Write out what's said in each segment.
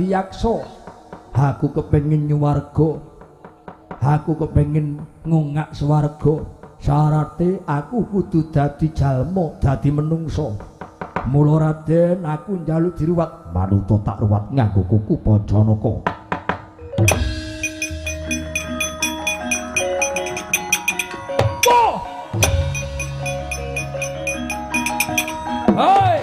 Yaksa. Aku kepengin nyuwarga. Aku kepengin ngungak swarga. Syarate aku kudu dadi jalma, dadi menungsa. Mula Raden aku njaluk diruwat, manuta tak ruwat nganggo kuku Pancanaka. Hei!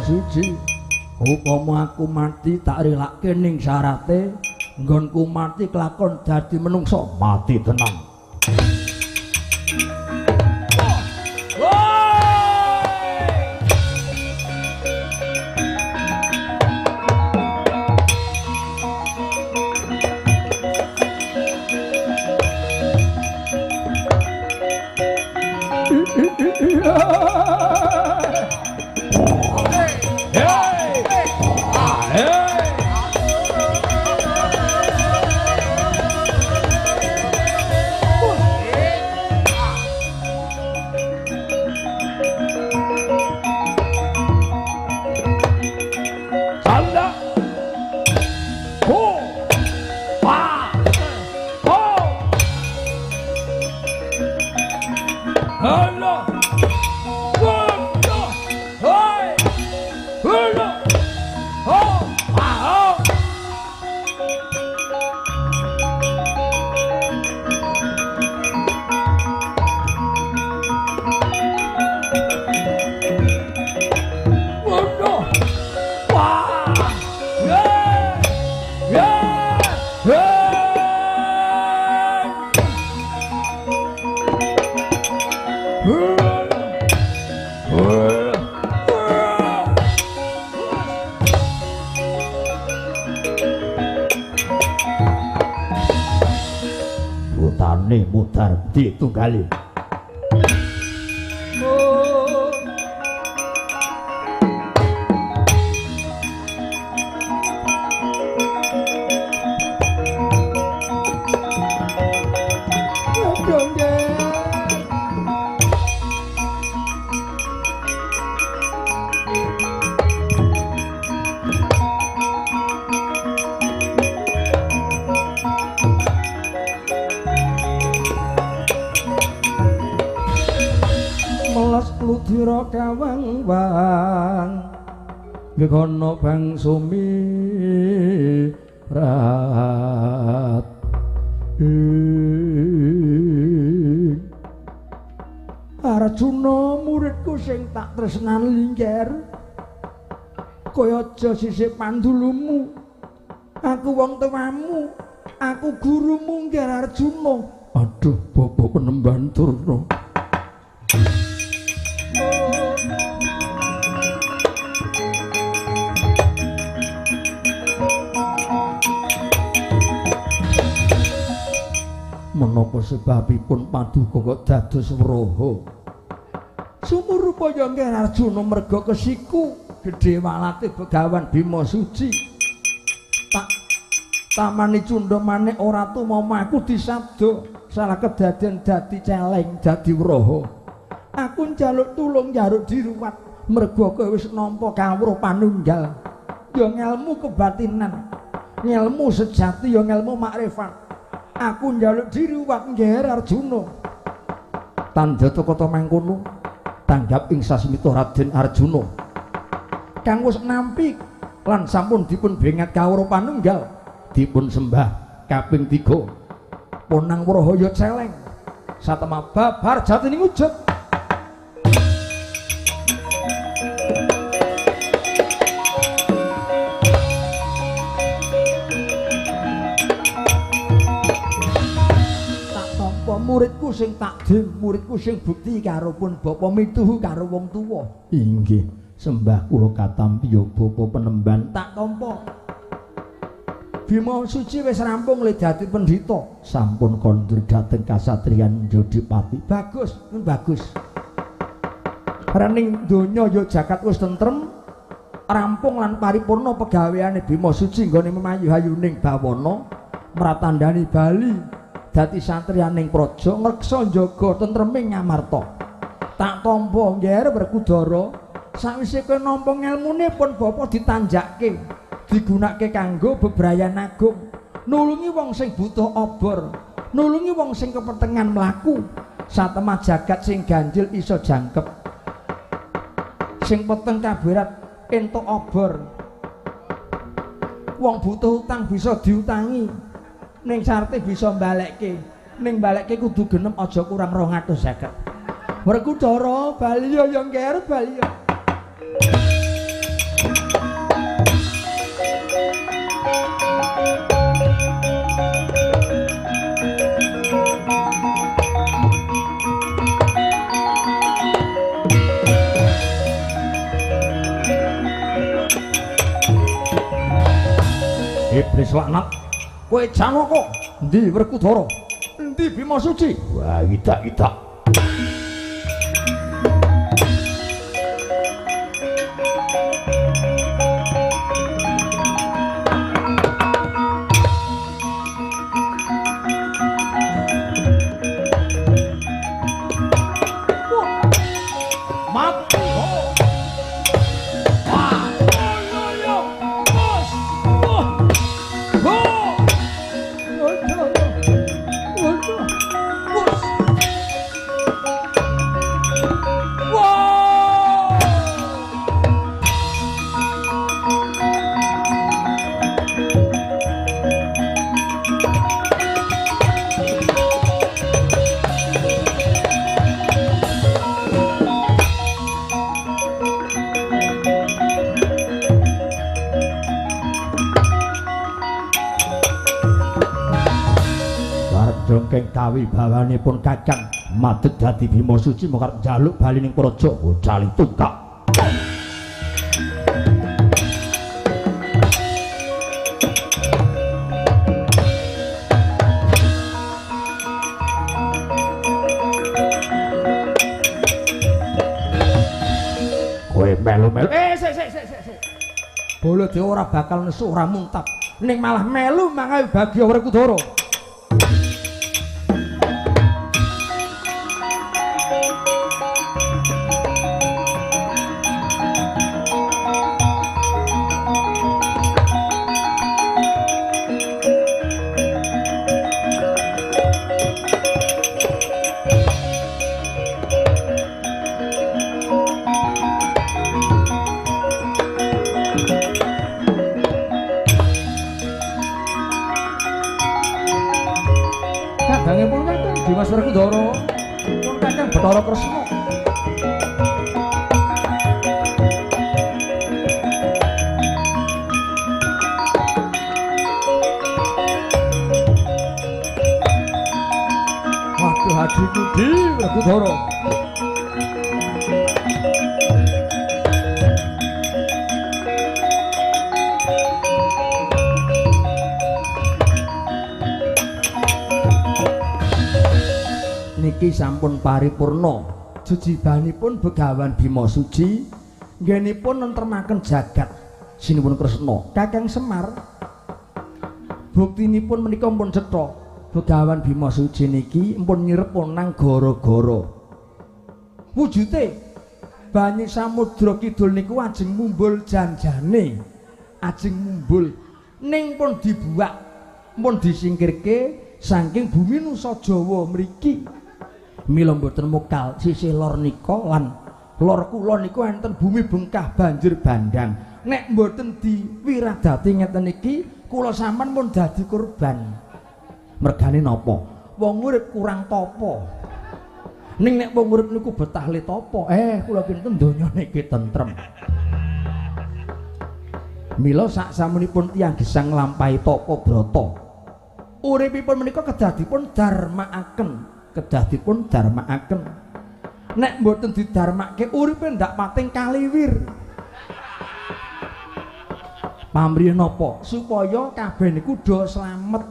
Suci, upama aku mati tak relake ning syarate nggonku mati kelakon dadi menungsa, mati tenang. Mudar ditunggali. Ludira kawang-wang gegono bangsa mirat Arjuna muridku sing tak tresnani lingger, kaya aja sisih pandulumu, aku wong tuamu, aku gurumu ngger Arjuna. Aduh bapak penemban Durna. Menapa sebabipun paduka kok dados wraha? Sumurupaya Ngger Arjuna merga kesiku gedhe walate Begawan Bima Suci. Tak tamani cundha manik ora tumama aku disabda salah kedaden dadi celeng dadi wraha. Aku njaluk tulung njaluk diruwat merga kowe wis nampa kawruh panunggal. Ya ngelmu kebatinan, ngelmu sejati ya ngelmu makrifat. Aku njaluk diruwat Ngger Arjuna. Tandhata kata mangkono tanggap ing sasmita Raden Arjuna kang wis nampi lan sampun dipun bengat kawruh panunggal dipun sembah kaping 3. Ponang Wrahaya celeng satemah babar jatining wujud. Muridku sing takdim, muridku sing bukti karo pun bapa mituhu karo wong tuwa. Inggih, sembah kula katampi ya bapa penemban. Tak tampa. Bima Suci wis rampung le dadi pendhita, sampun kondur dhateng kasatriyan Jodipati. Bagus, bagus. Rening donya ya jagat wis tentrem, rampung lan paripurna pegaweane Bima Suci nggone memayu-hayuning bawana mratandhani bali. Dadi satriyaning praja ngreksa njaga tentreming Ngamarta. Tak tampa ngger Werkudara, sawise kowe nampa ngelmune pun bapa ditanjakke, digunakake kanggo bebrayan agung, nulungi wong sing butuh obor, nulungi wong sing kepetengan mlaku, satemah jagat sing ganjil iso jangkep. Sing peteng kaberat entuk obor. Wong butuh utang bisa diutangi. Ning sarte bisa mbalekke, ning mbalekke kudu genem aja kurang 250. Werkudara bali ya ngger bali. Iblis laknat. Kowe Janaka, endi Werkudara? Endi Bima Suci? Wah, idak-idak. Kawibawanipun Kakang madeg dadi Bima Suci mung arep njaluk bali ning praja bocah tungkak. Kowe melu-melu. Sik sik sik sik. Baladewa ora bakal nesu ora muntap, ning malah melu mangayu bagya Werkudara. Dimas Werkudara, pun Kakang Bathara Kresna. Waduh adikku Di Werkudara. Niki sampun paripurna jejibanipun Begawan Bima Suci nggenipun nentremaken jagat sinuwun Kresna. Kakang Semar buktinipun menika pun cetha Begawan Bima Suci niki pun nyirep nang gara-gara wujute banyu samudra kidul niku ajeng mumbul janjane, ajeng mumbul ning pun dibuak, pun disingkirke saking bumi Nusa Jawa mriki. Mila mboten mokal sisih lor nika lan lor kula niku enten bumi bengkah banjir bandang. Nek mboten diwiradati ngeten iki kula sampean mun dadi korban. Mergane napa? Wong urip kurang tapa. Ning nek wong urip niku betah le tapa, kula kinten donya niki tentrem. Mila sak samunipun tiyang gesang nglampahi tapa brata, uripipun menika kedah dipun dharmaaken, kedah dipun dharmaaken. Nek mboten didharmake uripe ndak pating kaliwir. Pamrih napa? Supaya kabeh niku do slamet.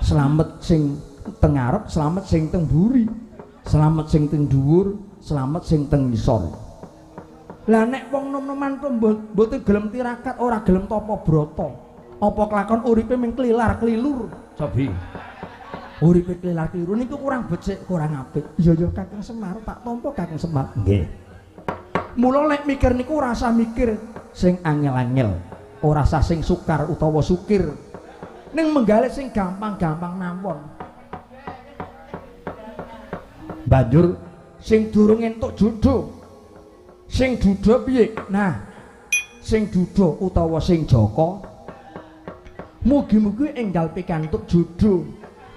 Slamet sing teng ngarep, slamet sing teng mburi, slamet sing teng dhuwur, slamet sing teng ngisor. Lah nek wong nom-noman mboten gelem tirakat, ora gelem tapa brata, apa kelakon uripe mung klilar-klilur. Cobi. Uripe klilar-klilur niku kurang becik, kurang apik. Iya ya Kakang Semar, tak tampa Kakang Semar. Nggih. Mula nek mikir niku ora usah mikir sing angel-angel, ora usah sing sukar utawa sukir. Ning menggale sing gampang-gampang mawon. Banjur sing durung entuk jodoh, sing duda piye? Nah, sing duda utawa sing jaka mugi-mugi enggal pikantuk jodoh.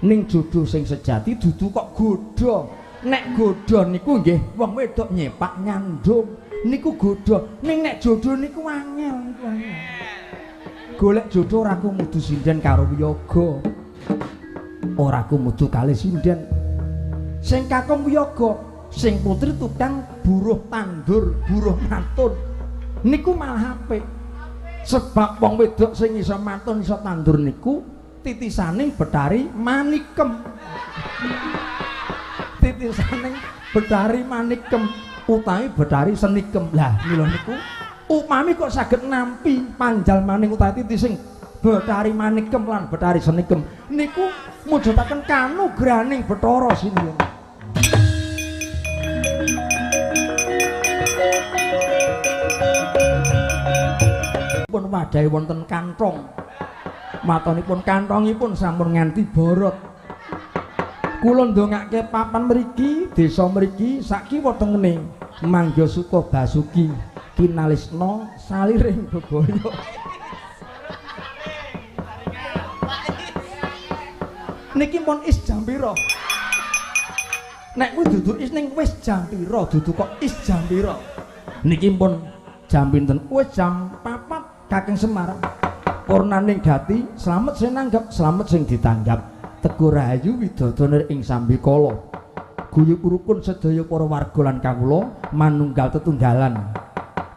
Ning jodoh sing sejati dudu kok godha. Nek godha niku nggih wong wedok nyepak nyandung niku godha. Ning nek jodoh niku angel, niku angel. Golek jodoh ora kumudu sinden karo wiyaga. Ora kumudu kalih sinden. Sing kakung wiyaga, sing putri tukang buruh tandur, buruh matun. Niku malah apik. Sebab wong wedok sing iso matun iso tandur niku titisaning Betari Manikem. Titisaning Betari Manikem utawi Betari Senikem. Lah mila niku upami kok saged nampi panjalmaning utawi titising Betari Manikem lan Betari Senikem niku mujudaken kanugrahaning Bathara Sinuwun. Pun wadahi wonten kantong. Matonipun kantongipun sampun nganti borot. Kula ndongake papan mriki, desa mriki sak kiwa tengene mangga suka basuki kinalisna saliring bebaya. Niki pun is jam pira? Nek kuwi dudu is ning wis jam pira, dudu kok is jam pira. Niki pun jam pinten? Wis jam 4 Kakang Semar. Purnaning gati, slamet sing nanggap, slamet sing ditanggap. Teguh rahayu widodone ing sambikala. Guyub rukun sedaya para warga lan kawula manunggal tetunggalan.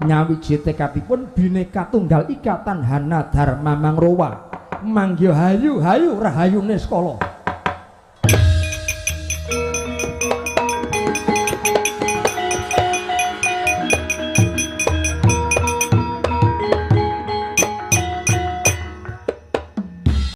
Nyawiji tekadipun bineka tunggal ika tanhana dharma mangrowa. Mangga hayu hayu rahayu niskala.